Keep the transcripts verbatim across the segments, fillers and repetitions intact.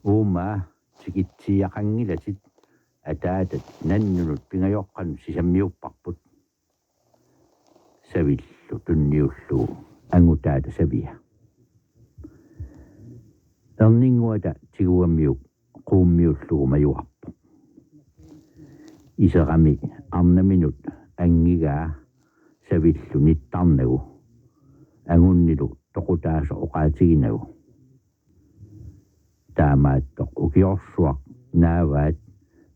Uumaa, tikitsiaqanngilatit, ataatat nannunut pingajoqqanut sisammiupparput. Savillu tunniullugu angutaata Savia. Erninnguata tigugamiuk quummiullugu majuarpoq. Iserami arnaminut anngigaa Savillu nittarnagu, angunnilu toqutaasoq oqaatiginagu. Taamaattoq ukiorsuaq naavaat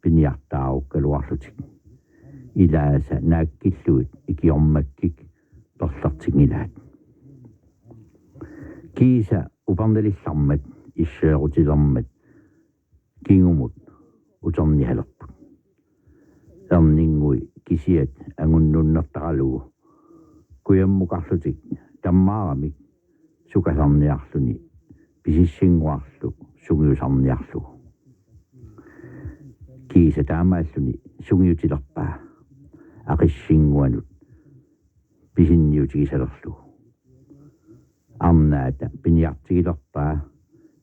piniartaarukkaluarlutik. Ilaasa naakkillugit ikiormakkik perlertinngilaat. Kiisa upernalillarmat isseerutilermat kingumut uternialerput. Erninngui kisiat angunnunnertaralugu kujammukarlutik tammaaramik sukasarniarluni pisissinnguarlu sungiusarniarlugu. Kiisa taamaalluni sungiutilerpaa aqissinnguanut pisinniutigisalerlugu. Arnaata piniartigilerpaa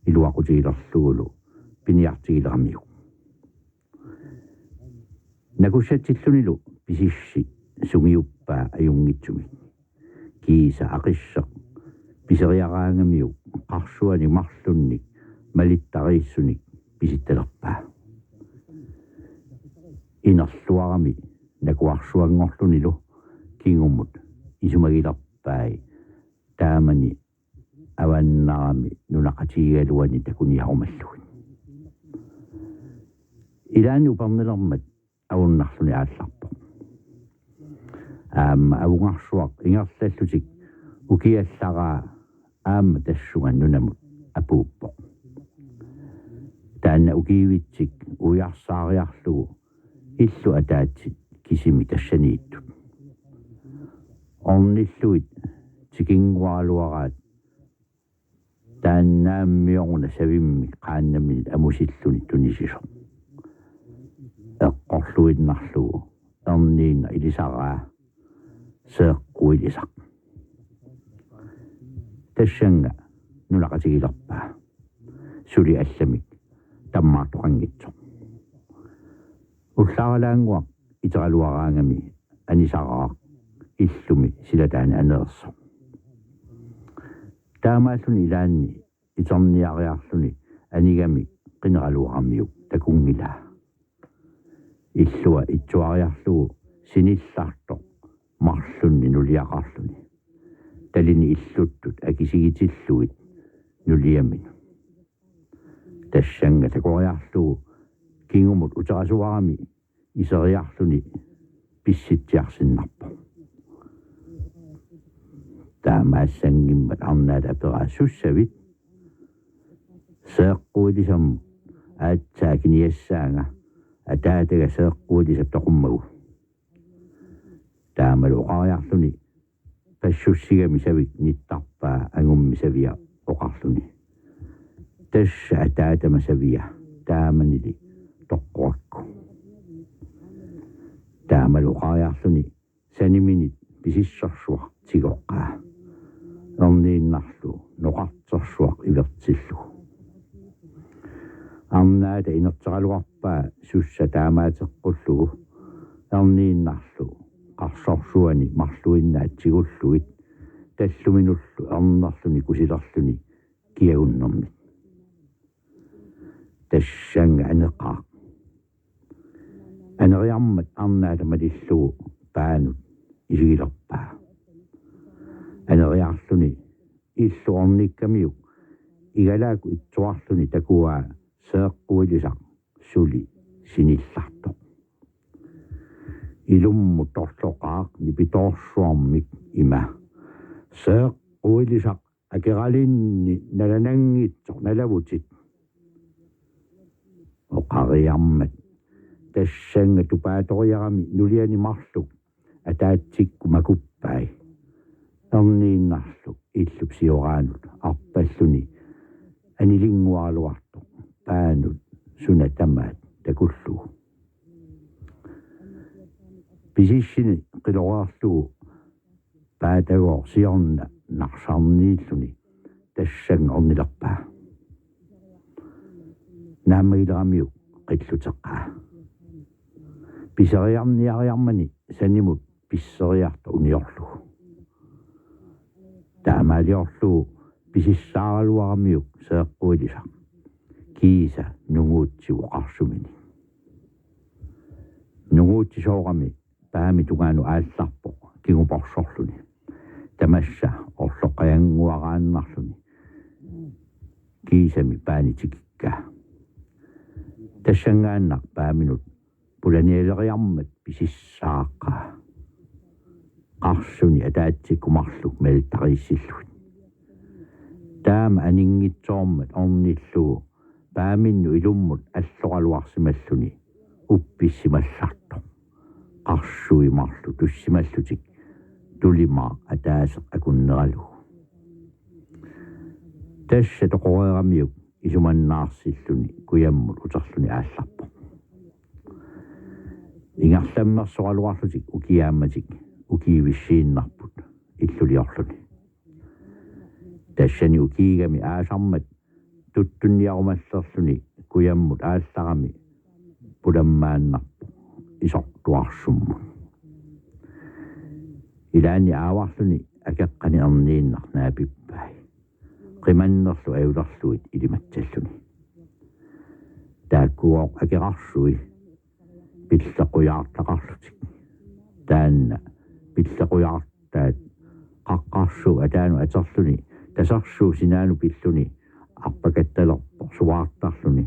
iluaqutigilerlugulu piniartigileramiuk. Nakussatsillunilu pisissi sungiuppaa ajunngitsumik. Kiisa aqisseq piseriaraangamiuk qarsuani marlunnik malittariissunik pisittalerpaa. Inerluarami nakuarsuanngorlunilu kingumut isumagilerpai taamani avannarami nunaqatigigaluani takuniarumallugit. Ilaanni upernalermat avunnarluni aallarpoq. Aamma avungarsuaq ingerlallutik ukiallaraa aamma tassunga nunamut apuuppoq. Taanna ukiivitsik uiarsaariarlugu illu ataatsit kisimi tassaniittut. Ornillugit tikinnguaraluaraat taannaammioruna savimmik qaannaminit amusilluni tunisisoq. Eqqorluinnarlugu erniinnaq ilisaraa Seeqquilisaq. Tassannga nunaqatigilerpaa. Suli allamik tammaartoqanngitsoq. Ullaaralaannguaq iteraluaraangami anisaraaq illumi silataani aneersoq. Taamaalluni ilaanni iterniariarluni anigami qineraluaramiuk takunngilaa. Illua itsuariarlugu sinillartoq marlunni nuliaqarluni. Talini illuttut akisigitillugit nuliaminut. Tassannga takoriarlugu kingumut uterasuarami iseriarluni pissitsiarsinnarpoq. Taamaassanngimmat arnaata aperaa: Sussavit? Seeqquilisammut aatsaat akiniassaanga, ataataga Seeqquilisap toqummagu. Taamalu oqariarluni passussigami Savik nittarpaa angummi Savia oqarluni: Tassa ataatama Savia, taamanili toqqorakku. Taamalu oqariarluni saniminit pisissersuaq tigoqqaa. Erniinnarlu noqartersuaq ivertillugu. Arnaata inerteraluarpaa sussa taamaateqqullugu. Erniinnarlu qarsorsuani marluinnaat tigullugit talluminullu ernerluni kusilerluni kiagunnermit. Tassannga aneqaaq. Aneriarmat arnaata malillugu paanut isigilerpaa. Aneriarluni illu ornikkamiuk igalaakkut itsuarluni takuaa Seeqquilisaq suli sinillartoq. Ilummut torloqaaq nipitoorsuarmik ima: Seeqquilisaq, akeralinni nalananngitsoq nalavutit. Oqariarmat tassannga tupaatoriarami nuliani marluk ataatsikkut makuppai. Erniinnarlu illup sioraanut arpalluni anilinnguaraluartoq paanut suna tamaat takullugu. Pisissini qiloreerlugu paatagooq siorna narsarniilluni tassannga ornilerpaa. Taamaagileramiuk qilluteqaa. Piseriarniariarmani sanimut pisseriartoq uniorlugu. Taamaaliorlugu pisissaaraluaramiuk seeqquilisaq. Kiisa nunguutsivoq qarsuminik. Nunguutsisoorami paami tungaanut aallarpoq kinguporsorluni. Tamassa orloqqajannguaraannarluni. Kiisami paani tikikkaa. Tassanngaannaq paaminut pulanialeriarmat pisissaaqaa. Qarsuni ataatsikkumarlu meltariissillugit. Taama aninngitsoormat ornillugu paaminnut ilummut alloraluarsimalluni uppissimallartoq. Qarsui marluk tussimallutik tulimaaq ataaseq akunneralugu. Tassa toqoreeramiuk isumannaarsilluni kujammut uterluni aallarpoq. Ingerlammersoraluarlutik ukiaammatik ukiivissiinnarput illuliorluni. Tassani ukiigami aasarmat tuttunniarumallerluni kujammut aallarami pulammaannarpoq isortuarsummut. Ilaanni aavarluni akeqqani erniinnaq naapippai. Qimannerlu ajulerlugit ilimatsalluni. Taakkugooq akeqarsui pillequjaartaqarlutik. Taanna pillequjaartaat qaqqarsuup ataanut aterluni tasersuup sinaanut pilluni arpakattalerpoq suaartarluni.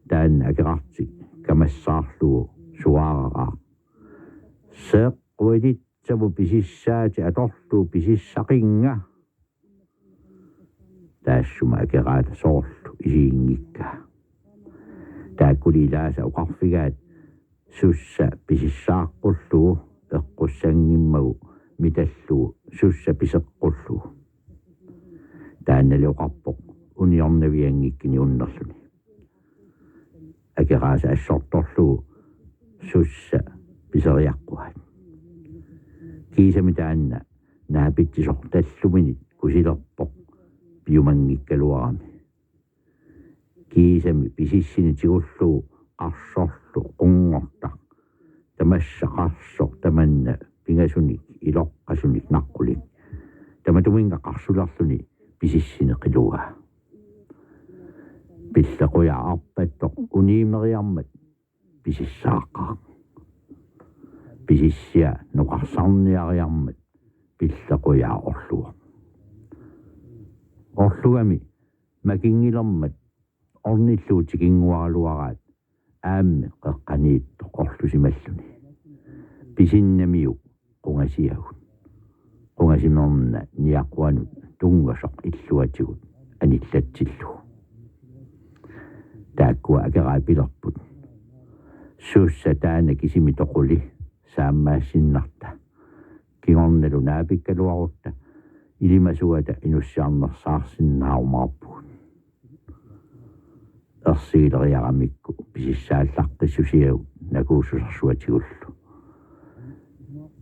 Taanna akeqartik kamassaarlugu suaararaa: Seeqquilitsamu pisissaatit atorlugu pisissaqinnga. Taassuma akeraata soorlu isiginngikkaa. Taakkuli ilaasa oqarfigaat sussa pisissaaqqullugu eqqussanngimmagu mitallugu sussa piseqqullugu. Taannali oqarpoq uniornavianngikkini unnerluni. Akeraasa assortorlugu sussa piseriaqquaat. Kiisami taanna naapitsisoq talluminit kusilerpoq piumanngikkaluarami. Kiisami pisissini tigullugu qarsorlu qunngortaq. Tamassa qarsoq tamanna pingasunik iloqqasunik naqqulik. Tamatuminnga qarsulerluni pisissini qiluaa. Pillequjaaq arpattoq uniimeriarmat pisissaaqaaq. Pisissia noqarsarniariarmat pillequjaaq orluvoq. Orlugami makinngilermat ornillugu tikinnguaraluaraat aammi qeqqaniittoq orlusimalluni. Pisinnamiuk qungasiagut. Qungasimerna niaquanut tunngasoq illuatigut anillatsillugu. Taakkua akeraat pilerput: Sussa taanna kisimi toquli saammaassinnarta. Kingornalu naapikkaluarutta ilimasugata inussiarnersaarsinnaarumaarpugut. Ersigileriaramikku pisissaallaqqissusiagut nakuussusersuatigullu.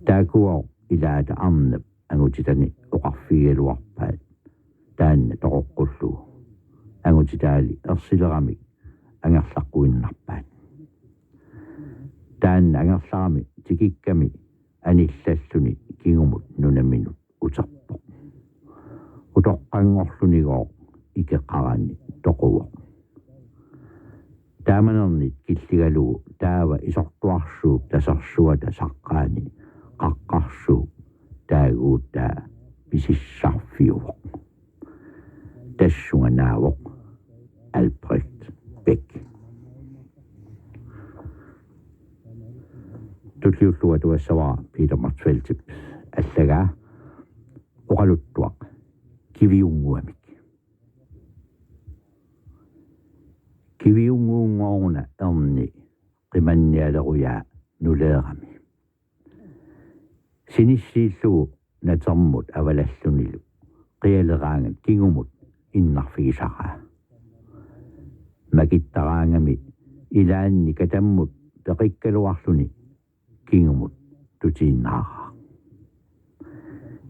Taakkugooq ilaata arnap angutitani oqarfigigaluarpaat taanna toqoqqullugu. Angutitaali ersileramik angerlaqquinnarpaat. Taanna angerlarami tikikkami anillalluni kingumut nunaminut uterpoq. Utoqqanngorlunigooq ikeqarani toquvoq. Taamanernik killigalugu taava isortuarsuup tasersuata saqqaani qaqqarsuup taaguutaa pisissarfiuvoq. Tassunga naavoq Albrecht Beck. Tulliullugu atuassavara Peter Motzfeldtip allagaa oqaluttuaq Kiviunnguamik. Kiviunnguunngooruna erni qimannialerujaa nuleerami. Sinissiillugu natermut avalallunilu qialeraangat kingumut innarfigisaraa. Makittaraangami ilaanni katammut peqikkaluarluni kingumut tutiinnaaraa.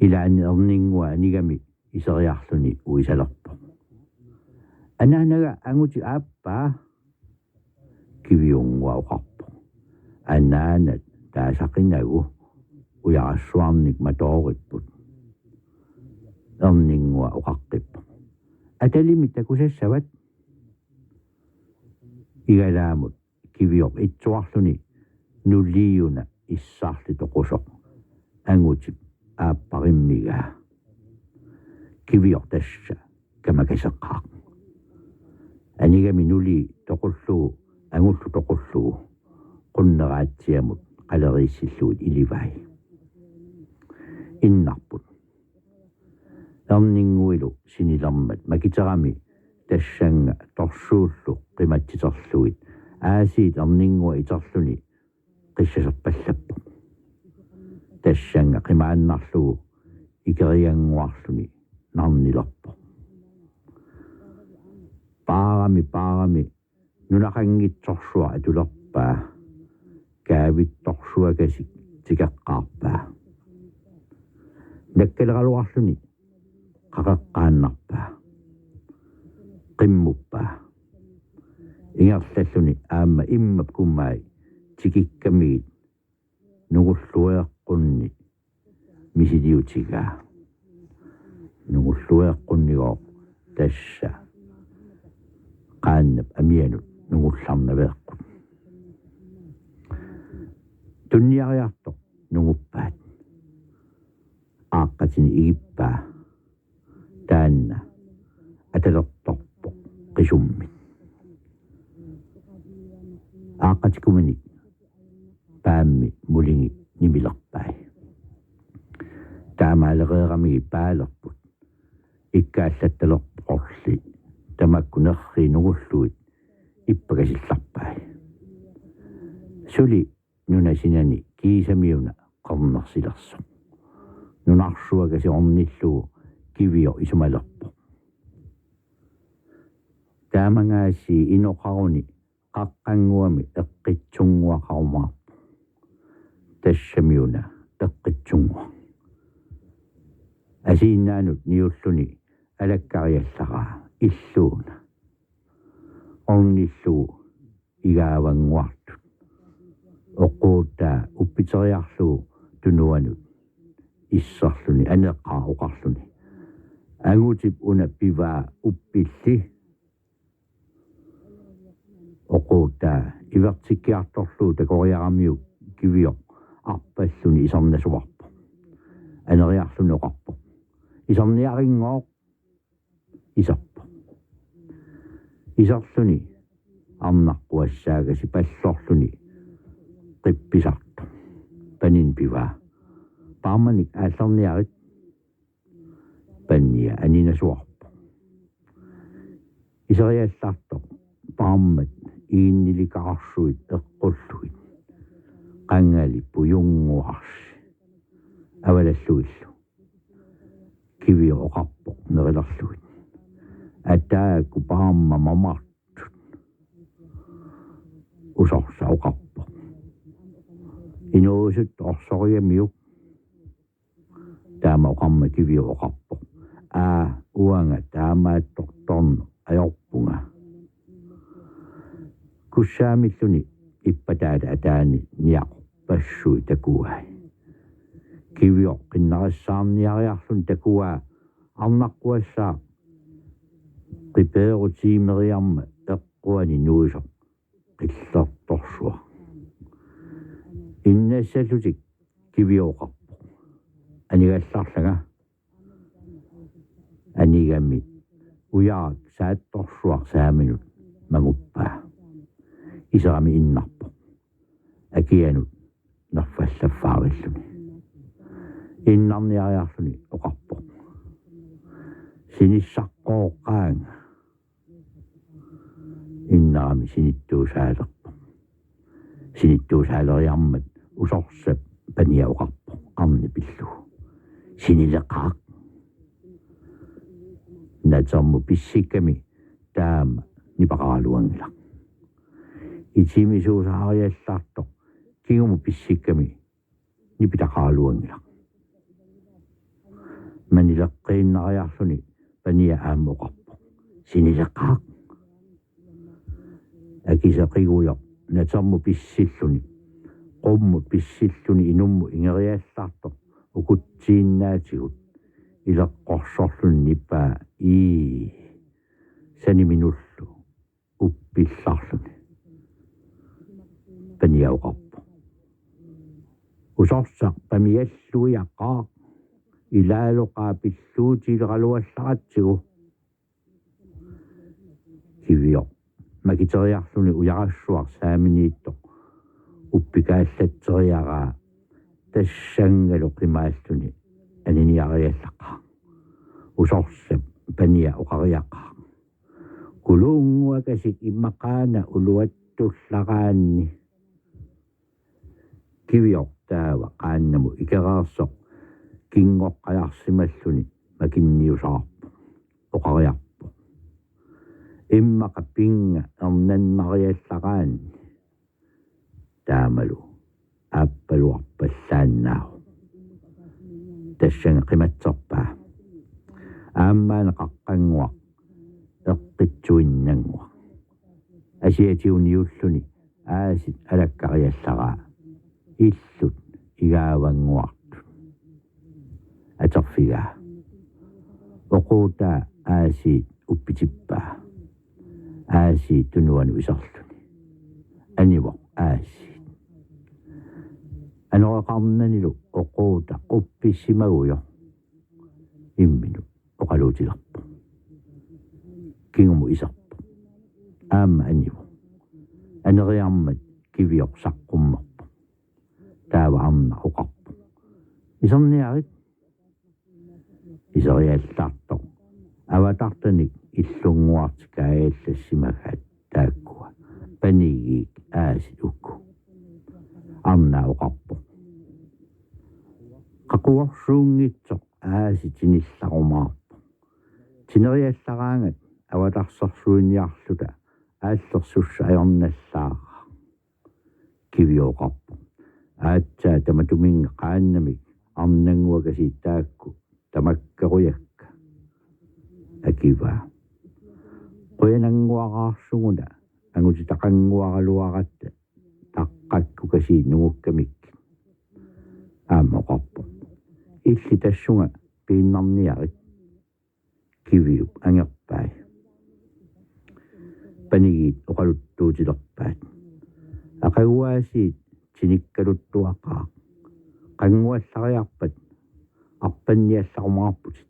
Ilaanni erninngua anigami iseriarluni uisalerpoq: Anaanaga angutit aappaa. Kiviunnguaq oqarpoq: "Anaanat taasaqinagu, ujarassuarnik matooripput." Erninnguaq oqaqqippoq: "Atalimi takusassavat." Igalaamut Kivioq itsuarluni nuliuna issarli toqusoq angutip aapparimmigaa. Kivioq tassa kamakaseqaaq. Anigami nulii toqullugu angullu toqullugu qunneraatsiamut qaleriissillugit ilivai. Innarput. Erninnguilu sinilermat makiterami tassannga torsuullu qimatsiterlugit aasiit erninnguaq iterluni qissaserpallappoq. Tassannga qimaannarlugu ikeriannguarluni narnilerpoq. Paarami, paarami, nunaqanngitsorsuaq atulerpaa, kaavittorsuakasik tikeqqaarpaa. Nakkaleraluarluni qaqeqqaannarpaa. Qimmuppaa. Ingerlalluni aamma immap kumai tikikkamigit nungullueeqqunni misiliutigaa. Nungullueeqqunnigu tassa qaannap amianut nungullarnaveeqqut. Tunniariartoq nunguppaat. Aaqqatini igippaa. Taanna atalertorpoq qisummit. Aaqqatikuminik paammi mulingi nimilerpai. Taamaalereeramigit paalerput. Ikkaallattalerpoq orli tamakku nerrii nungullugit ippakasillarpai. Suli nunasinani kiisamiuna qernersilersoq. Nunarsuakasik ornillugu Kivioq isumalerpoq. Taamangaasiit inoqaruni qaqqannguami eqqitsunnguaqarumaarpoq. Tassamiuna eqqitsunnguaq. Asiinnaanut niulluni alakkariallaraa illuuna. Ornillugu igaavannguartut. Oquutaa uppiteriarlugu tunuanut isserluni aneqaaq oqarluni: "Angutip una pivaa uppilli." Oquutaa ivertikkiartorlugu takoriaramiuk Kivioq arpalluni isernasuarpoq. Aneriarluni oqarpoq: "Iserniarinngooq." Iserpoq. Iserluni arnaqquassaakasik pallorluni qippisartoq panini pivaa: "Paarmanik aallerniarit." Pania aninasuarpoq. Iseriallartoq paarmat iinnilikaarsuit eqqullugit qangali pujunnguarsi avalallugillu. Kivioq oqarpoq nerilerlugit: "Ataaku paarma mamartut." Usorsa oqarpoq: "Inuusut orsorigamiuk." Taama oqarmat Kivioq oqarpoq: "Aa, uanga taamaattortorneq ajorpunga." Kussaamilluni ippataata ataani niaqorpassuit takuai. Kivioq qinnarissaarniariarluni takuaa arnaqquassaaq qipeerutiimeriarmat eqquani nuisoq qillertorsuaq. Innassallutik Kivioq oqarpoq: "Anigallarlanga." Anigami ujarak saattorsuaq saaminut manguppaa. Iserami innarpoq akianut nerfallaffaarilluni. Innarniariarluni oqarpoq: "Sinissaqqooqqaanga." Innarami sinittuusaalerpoq. Sinittuusaaleriarmat usorsap pania oqarpoq arnip pillugu: "Sinileqaaq." Natermut pissikkami taama nipaqaraluanngilaq. Itimisuusaariallartoq kingumut pissikkami nipitaqaraluanngilaq. Manileqqiinnariarluni pania aamma oqarpoq: "Sinileqaaq." Akiseqigujoq natermut pissilluni, qummut pissilluni inummut ingeriallartoq ukutsiinnaatigut ileqqorsorluni nipaa: Ii, saniminullu uppillarluni. Pania oqarpoq: Usorsaq pamialluiaqaaq, ilaaloqaa pilluutileralluallaratsigu. Kivioq makiteriarluni ujarassuaq saaminiittoq uppikaallatteriaraa tassanngalu qimaalluni aniniariallaqaaq. Usorsap pania oqariaqaaq: Kuluunnguakasik immaqaana uluattullaraanni. Kivioq taava qaannamut ikereersoq kingoqqajarsimalluni makinniusaarpoq. Oqariarpoq: Immaqa pinnga ernannariallaraanni. Taamalu aappaluarpallaannaavoq. Tassannga qimatserpaa. Aammaana qaqqannguaq eqqitsuinnannguaq. Asiatigut niulluni aasit alakkariallaraa. Illut igaavannguartut. Aterfigaa. Oquutaa aasiit uppitippaa. Aasiit tunuanut iserluni. Anivoq aasiit. Anoreqarnanilu oquuta quppissimagujoq imminut oqaluutilerpoq. Kingumut iserpoq. Aamma anivoq. Aneriarmat Kivioq saqqummerpoq. Taava arnaq oqarpoq: Iserniarit. Iseriallartoq avatartanik illunnguartik kaajallassimagaat taakkua panigiik aasit uku. Arnaq oqarpoq: Qaqugorsuunngitsoq aasiit tinillarumaarpoq. Tineriallaraangat avatarsersuiniarluta aallersussaq ajornallaaraq. Kivioq oqarpoq: Aatsaat tamatuminnga qaannamik arnannguakasiit taakku tamakkerujakka. Akivaa: Qujanannguaraarsuguna angutitaqannguaraluaratta taqqakkukasiit nungukkamikkit. Aamma oqarpoq: Illit tassunga piinnarniarit. Kiviup angerpai. Panigiit oqaluttuutilerpaat: Aqaguaasiit tinikkaluttuaqaaq. Qannguallariarpat arpanniallarumaarputit.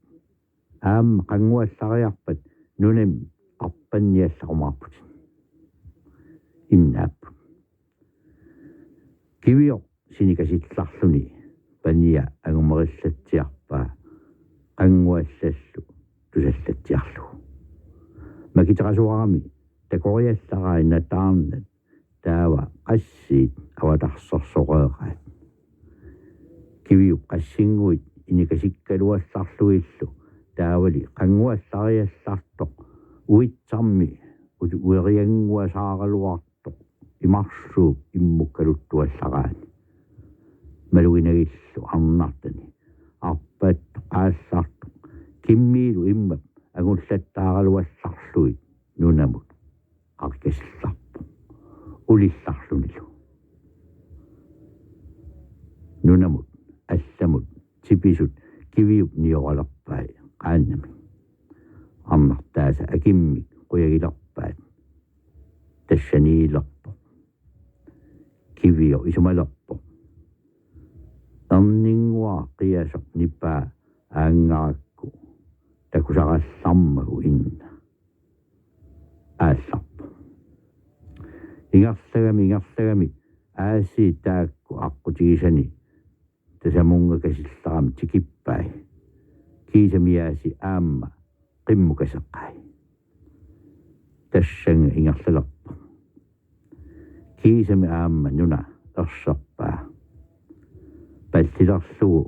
Aamma qannguallariarpat nunami arpanniallarumaarputit. Innaapput. Kivioq sinikasillarluni pania angumerillatsiarpaa qannguallallu tusallatsiarlugu. Makiteqasuarami takoriallarai nataarnat taava qassiit avatarsersoreeraat. Kiviup qassinnguit inikasikkaluallarlugillu taavali qannguallariallartoq uitsarmi utu-, ueriannguasaaraluartoq imarsuup immukkaluttuallaraani. Maluginagillu arnartani arpaattoq aallartoq kimmiilu immap angullattaaraluallarlugit nunamut qaqikasillarpoq ulillarlunilu. Nunamut allamut tipisut Kiviup nioralerpai qaannamik. Arnartaasa akimmik qujagilerpaat. Tassaniilerpoq. Kivioq isumalerpoq: Erninnguaq qiasoq nipaa aanngarakku takusarallarmagu inna. Aallarpoq. Ingerlagami, ingerlagami aasiit taakku aqqutigisani tasamunngakasillarami tikippai. Kiisami aasiit aamma qimmukaseqai. Tassannga ingerlalerpoq. Kiisami aamma nuna erserpaa. Pallilerlugu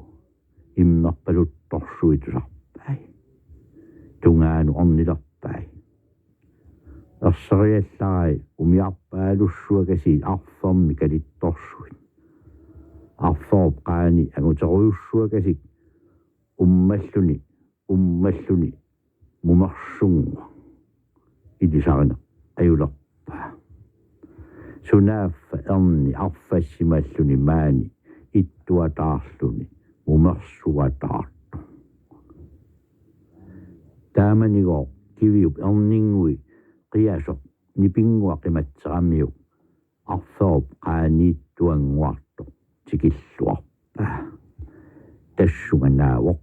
immerpaluttorsuit tusarpai. Tungaanut ornilerpai. Erseriallarai umiarpaalussuakasiit arfermi kalittorsuit. Arferup qaani anguterujussuakasik ummalluni, ummalluni mumersunnguaq ilisarineq ajulerpaa. Sunaaffa erni arfassimalluni maani ittuataarluni mumersuataartoq. Taamanigooq Kiviup erninnguit qiasoq nipinnguaq qimatseramiuk arferup qaaniittuannguartoq tikilluarpaa. Tassunga naavoq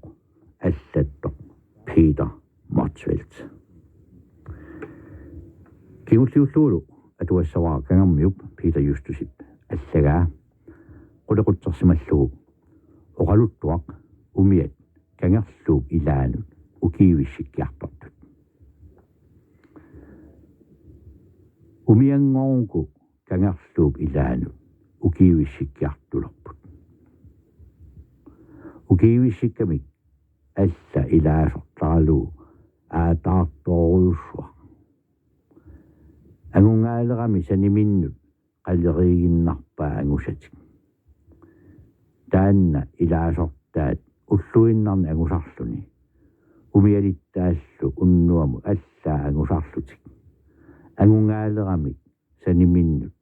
allattoq Peter Motzfeldt. Kingulliullugulu atuassavara Kangermiup Peter Justusip allagaa qulequtsersimallugu oqaluttuaq umiat Kangerluup ilaanut ukiivissikkiartortut. Umianngooruku Kangerluup ilaanut ukiivissikkiartulerput. Ukiivissikkamik alla ilaasortaralugu aataartoorujussuaq. Angungaalerami saniminnut qaleriiginnarpaa angusatik. Taanna ilaasortaat ulluinnarni angusarluni. Umialittaallu unnuamut allaa angusarlutik. Angungaalerami saniminnut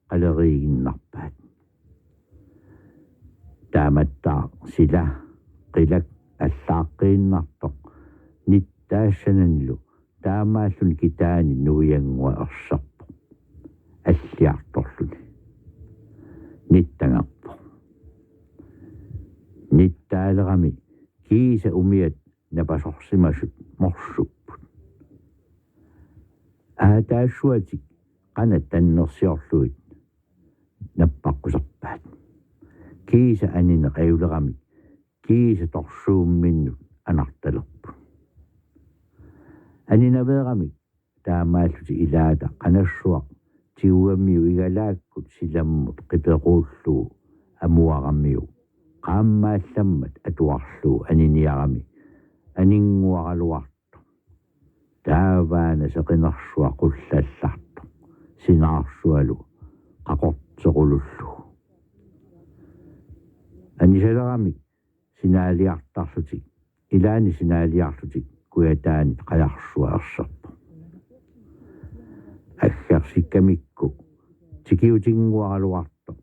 qaleriiginnarpaat. Taamattaaq sila qilak allaaqqiinnartoq nittaassananilu taamaalluni kitaani nuianngua erserpoq. Alliartorluni. Nittangerpoq. Nittaalerami kiisa umiat napasorsimasut morsupput. Aataassuatik qanat tannersiorlugit nappaqquserpaat. Kiisa anineq ajuleramik kiisa torsuumminnut anartalerput. Aninaveeramik taamaallutik ilaata qanassuaq tigugamiuk igalaakkut silammut qiperuullugu amuaramiuk qaammaallammat atuarlugu aniniarami aninnguaraluartoq. Taavaana seqinersuaq qullallartoq sinaarsualu qaqortequlullugu. Anisaleramik sinaaliartarlutik, ilaanni sinaaliarlutik kujataanit qajarsua erserpoq. Aggersikkamikku tikiutinnguaraluartoq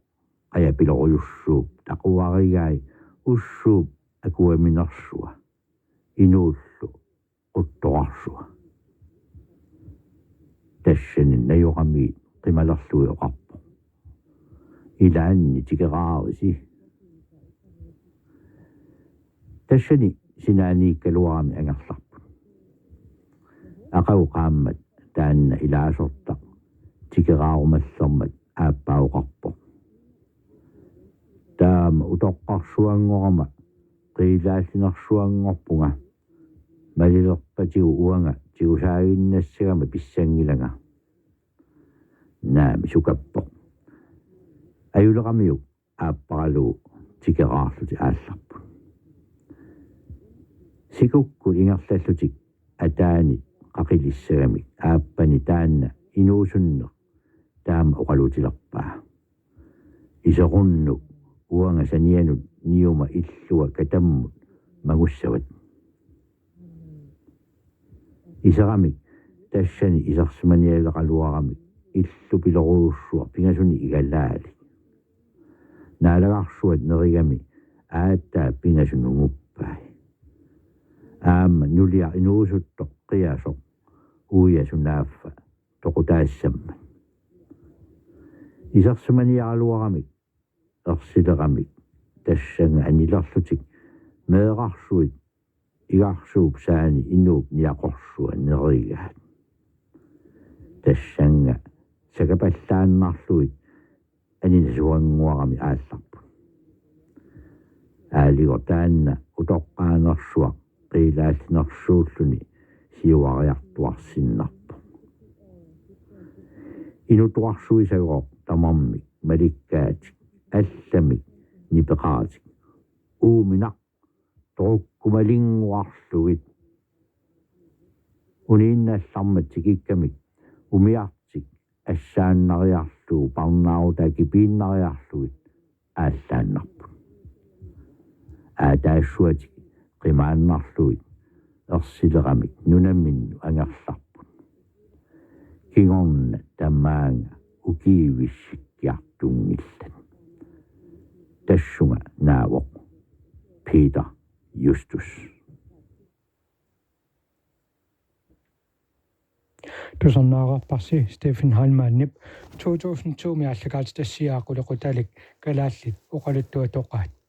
qajapilorujussuup taquarigai ussuup akuaminersua inuullu quttoqarsua. Tassani najoramiit qimalerlugit oqarpoq: Ilaanni tikeraarisi. Tassani sinaaniikkaluarami angerlarput. Aqagu qaammat taanna ilaasortaq tikeraarumallermat aappaa oqarpoq: Taama utoqqarsuanngorama qiilaallinersuanngorpunga. Malilerpatigu uanga tigusaaginnassagama pissanngilanga. Naamik sukappoq. Ajuleramiuk aapparalugu tikeraarlutik aallarput. Sikukkut ingerlallutik ataanit qaqilissagamik aappani taanna inuusunneq taama oqalutilerpaa: Iserunnuk uanga sanianut niuma illua katammut mangussavat. Iseramik tassani isersimanialeqaluaramik illupilorujussuaq pingasunik igalaalik. Naalagarsuat nerigami aatsaat pingasut nunguppai. Aamma nuliaq inuusuttoq qiasoq uia sunaaffa toqutaassammat. Isersimaniaraluaramik ersileramik tassannga anilerlutik meerarsuit igarsuup saani inuup niaqorsua nerigaat. Tassannga sakapallaannarlugit aninasuannguarami aallarput. Aaligoq taanna utoqqaanersuaq qiilaallinersuulluni siuariartuarsinnarpoq. Inutuarsuisagooq tamarmik malikkaatik allamik nipeqaratik uuminaq torukkumalinnguarlugit. Uniinnallarmat tikikkamik umiartik assaannariarlugu parnaarutaa kipiinnariarlugit aallaannarput. Aataassuatik qimaannarlugit ersileramik nunaminnut angerlarput. Kingorna tamaanga ukiivissikkiartunngillat. Tassunga naavoq Peter Justus. Tusarnaareerparsi Steffen Heilmannip to tusind to-mi aallakaatitassiaa qulequtalik Kalaallit oqaluttuatoqaat.